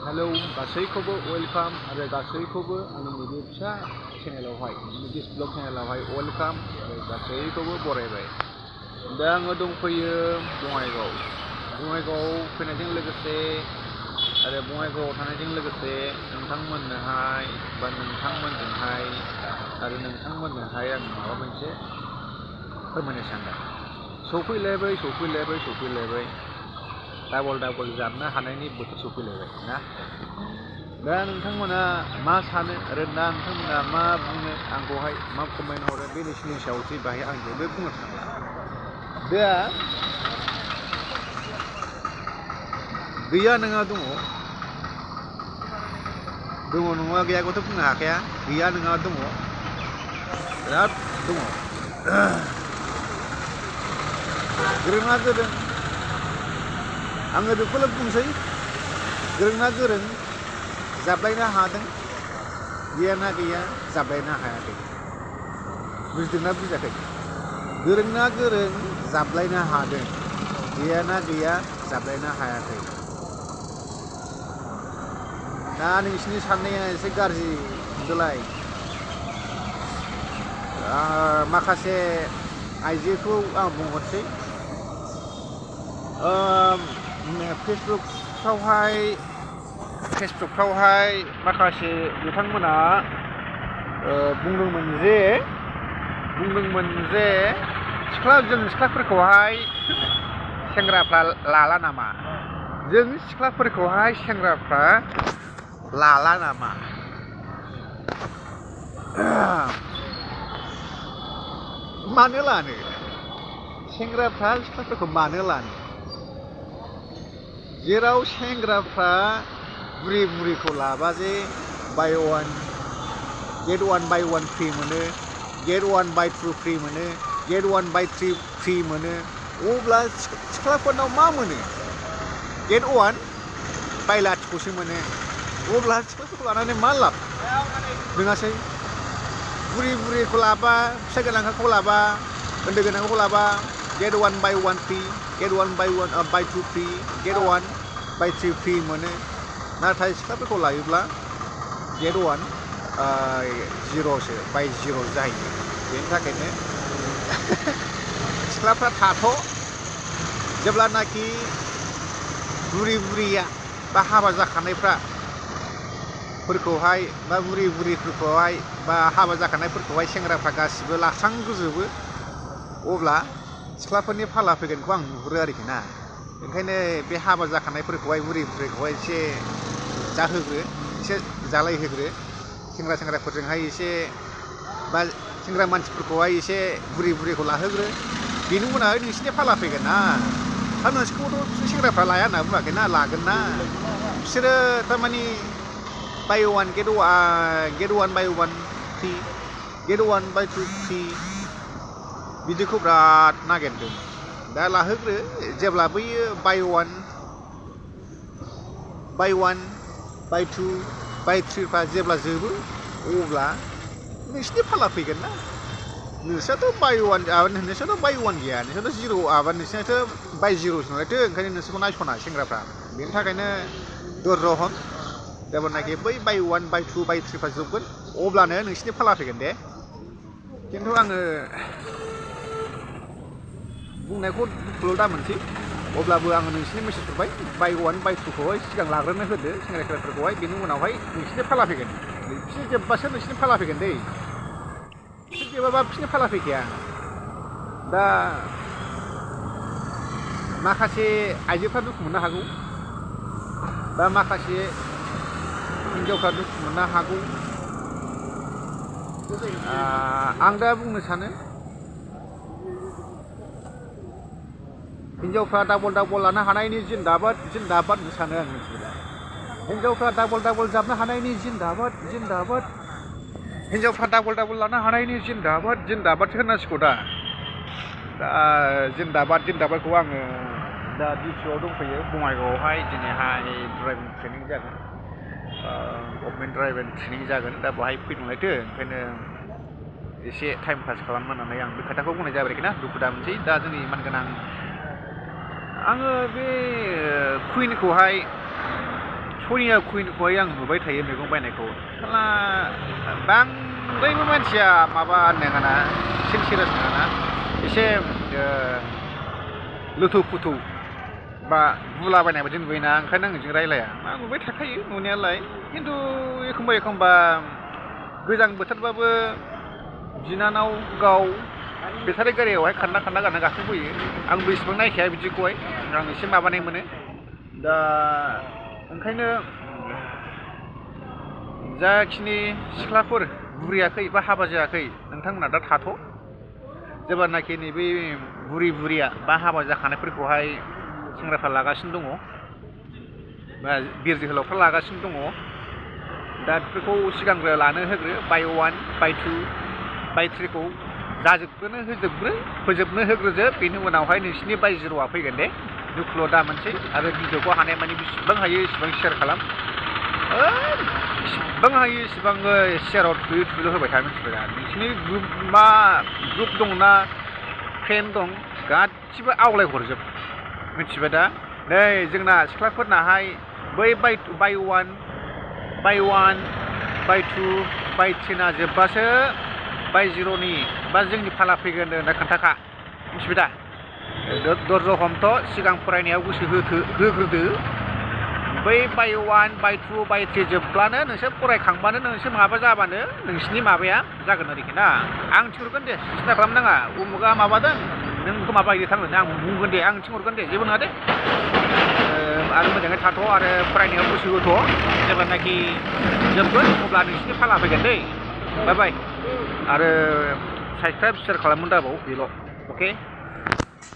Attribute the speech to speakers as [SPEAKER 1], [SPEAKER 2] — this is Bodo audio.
[SPEAKER 1] हेलौ गासैखौबो वेलकाम आरो गासैखौबो आंनि नैबे फिसा चेनेलावहाय दिस ब्लग चेनेलावहाय वेलकाम आरो गासैखौबो बरायबाय। दा आङो दंफैयो बङाइगावआव फैनायजों लोगोसे आरो बङाइगावआव थानायजों लोगोसे नोंथांमोननोहाय बा नोंथांमोनजोंहाय आरो नोंथांमोननोहाय आं माबा मोनसे फोरमायनो सानदों। सफैलायबाय डाबल जाबनो हानायनि बोथोर सफैलायबाय ना। दा नोंथांमोना मा सानो आरो दा नोंथांमोना मा बुंनो आंखौहाय मा कमेन्ट हरो बे नोंसिनि सायावसै। बाहाय आं जेबो बुंनो थांला। दा गैया नङा दङ नङा गैयाखौथ' बुंनो हाखाया। गैया नङा दङ, बिराद दङ। गोरोंना गोरों आङो बेखौल' बुंसै, गोरोंना गोरों जाबलायनो हादों, गैयाना गैया जाबलायनो हायाखै। बुजिदोंना बुजियाखै? गोरोंना गोरों जाबलायनो हादों, गैयाना गैया जाबलायनो हायाखै। दा नोंसिनि साननाया एसे गाज्रि मोनदोलाय। माखासे आइजोखौ आं बुंहरसै, फेसबुकफ्रावहाय माखासे बिथांमोना बुंदोंमोन जे जों सिख्लाफोरखौहाय सेंग्राफ्रा लाला नामा, जों सिख्लाफोरखौहाय सेंग्राफ्रा लाला नामा। मानो लानो? सेंग्राफ्रा सिख्लाफोरखौ मानो लानो? जेराव सेंग्राफ्रा बुरिखौ लाबा जे buy one get one buy one free मोनो, get one buy two free मोनो, get one buy three free मोनो, अब्ला सिख्लाफोरनाव मा मोनो? गेट वान बाय लाथिख'सो मोनो। अब्ला सिख्लाफोरखौ लानानै मा लाब नङासै? बुरिखौ लाबा, फिसा गोनांखौ लाबा, उन्दै गोनांखौ लाबा get one buy one free, get one buy two free, get one buy three free मोनो। नाथाय सिख्लाफोरखौ लायोब्ला गेट वान जिर'सो बाय जिर' जायो। बेनि थाखायनो सिख्लाफ्रा थाथ', जेब्लानाखि बुरिया बा हाबा जाखानायफ्रा फोरखौहाय बा बुरिफोरखौहाय बा हाबा जाखानायफोरखौहाय सेंग्राफ्रा गासिबो लास्रांग्रोजोबो, अब्ला सिख्लाफोरनि फाला फैगोनखौ आं नुहुरो आरोखि ना। ओंखायनो बे हाबा जाखानायफोरखौहाय बुरिफोरखौहाय एसे जाहोग्रो, एसे जालायहोग्रो, सेंग्राफोरजोंहाय एसे बा सेंग्रा मानसिफोरखौहाय एसे बुरिखौ लाहोग्रो। बेनि उनावहाय नोंसिनि फाला फैगोन ना। दा नोंसोरखौथ' सेंग्राफ्रा लाया होनना बुङाखै ना, लागोन ना। बिसोरो थारमानि buy one get one buy one free, get one buy two free बिदिखौ बिराद नागिरदों। दा लाहोग्रो। जेब्ला बैयो बाय वान बाय टु बाय थ्रिफ्रा जेब्ला जोबो, अब्ला नोंसिनि फाला फैगोन ना। नोंसोरथ' बाय वान गैया, नोंसोरथ' जिर' नोंसोरनाथ' बाय जिर'सो नालायथो। ओंखायनो नोंसोरखौ नायस'ना सेंग्राफ्रा। बेनि थाखायनो धैर्य हर। जेब्लानाखि बै बाय वान बाय टु बाय थ्रिफ्रा जोबगोन, अब्लानो नोंसिनि फाला फैगोन दे। खिन्थु आङो बुंनायखौ दुखुल' दा मोनसै। अब्लाबो आङो नोंसिनि मेसेज हरबाय, बाय वान बाय टुखौहाय सिगां लाग्रोनो होदो सेंग्राफोरखौहाय, बेनि उनावहाय नोंसिनि फाला फैगोन। बिसोर जोब्बासो नोंसिनि फाला फैगोन दै। बिसोर जोबाबा बिसोरनि फाला फैखाया। दा माखासे आइजोफ्रा दुखु मोननो हागौ, बा माखासे हिनजावफ्रा दुखु मोननो हागौ। आं दा बुंनो सानो, हिनजावफ्रा डाबल लानो हानायनि जिन्दाबाद होननो सानो आं मिथिबाय। हिनजावफ्रा डाबल जाबनो हानायनि जिन्दाबाद। हिनजावफ्रा डाबल लानो हानायनि जिन्दाबादसो होननांसिगौ दा। जिन्दाबादखौ आङो दा डिउटिआव दंफैयो बङाइगावआवहाय। दिनैहाय ड्राइभिं ट्रेनिं जागोन, गभर्नमेन्ट ड्राइभिं ट्रेनिं जागोन। दा बेवहाय फैदोंलायथो, ओंखायनो एसे टाइम पास खालामनो होननानै आं बे खोथाखौ बुंनाय जाबाय आरोखि ना। दुखु दा मोनसै। दा जोंनि मानगोनां आङो बे कुइनखौहाय खुनिया खुनिखौहाय आं नुबाय थायो मैगं बायनायखौ साला बांद्रायबो मानसिया माबा नङाना सिनसियास नङाना एसे लुथु फुथु बा बुलाबायनाय बायदि नुयोना ओंखायनो आं नोंजों रायलाया मा नुबाय थाखायो नुनायालाय खिन्थु एखमबा एखमबा गोजां बोथोरबाबो बिनानाव गाव बेटारि गारियावहाय खारना खारना गाना गाखोबोयो आंबो इसेबां नायखाया बिदिखौहाय आं एसे माबानाय मोनो दा ओंखायनो जाखिनि सिख्लाफोर बुरियाखै बा हाबा जायाखै नोंथांमोना दा थाथ' जेब्लानाखि नैबे बुरि बुरिया बा हाबा जाखानायफोरखौहाय सेंग्राफ्रा लागासिनो दङ बा बिर जोहोलावफ्रा लागासिनो दङ दा बेफोरखौ सिगांग्रो लानो होग्रो बाय 1 बाय 2 बाय 3खौ फोजोबनो होग्रोजोब बेनि उनावहाय नोंसिनि बाय 0आ फैगोन दे दुखुल' दा मोनसै आरो भिडिअखौ हानाय मानि बेसेबां हायो एसेबां शेयार खालाम एसेबां हायो एसेबां शेयाराव थुलु होबाय था मिथिबाय नोंसिनि ग्रुप दंना फ्रेन्ड दं गासिबो आवलायहरजोब मिथिबाय दा नै जोंना सिख्लाफोरनाहाय बै बाय 1 बाय 2 बाय 3 आ जोब्बासो बाय 0नि बा जोंनि फाला फैगोन होनना खोन्थाखा मिथिबाय दा दरज' हमथ' सिगां फरायनायाव गोसो होग्रोदो बै बाय 1 बाय 2 बाय 3 जोबब्लानो नोंसोर फरायखांबानो नोंसोर माबा जाबानो नोंसिनि माबाया जागोन आरोखि ना आं थिनहरगोन दे सिन्था खालामनाङा उमुगा माबादों नों बेखौ माबा हैदो थांनो आं बुंगोन दे आं थिनहरगोन दे जेबो नङा दे आरो मोजाङै थाथ' आरो फरायनायाव गोसो होथ' जेब्लानाखि जोबगोन अब्ला नोंसिनि फाला फैगोन दै बाय बाय आरो साबसक्राइब शेयार खालामनो दाबाव बेल' अके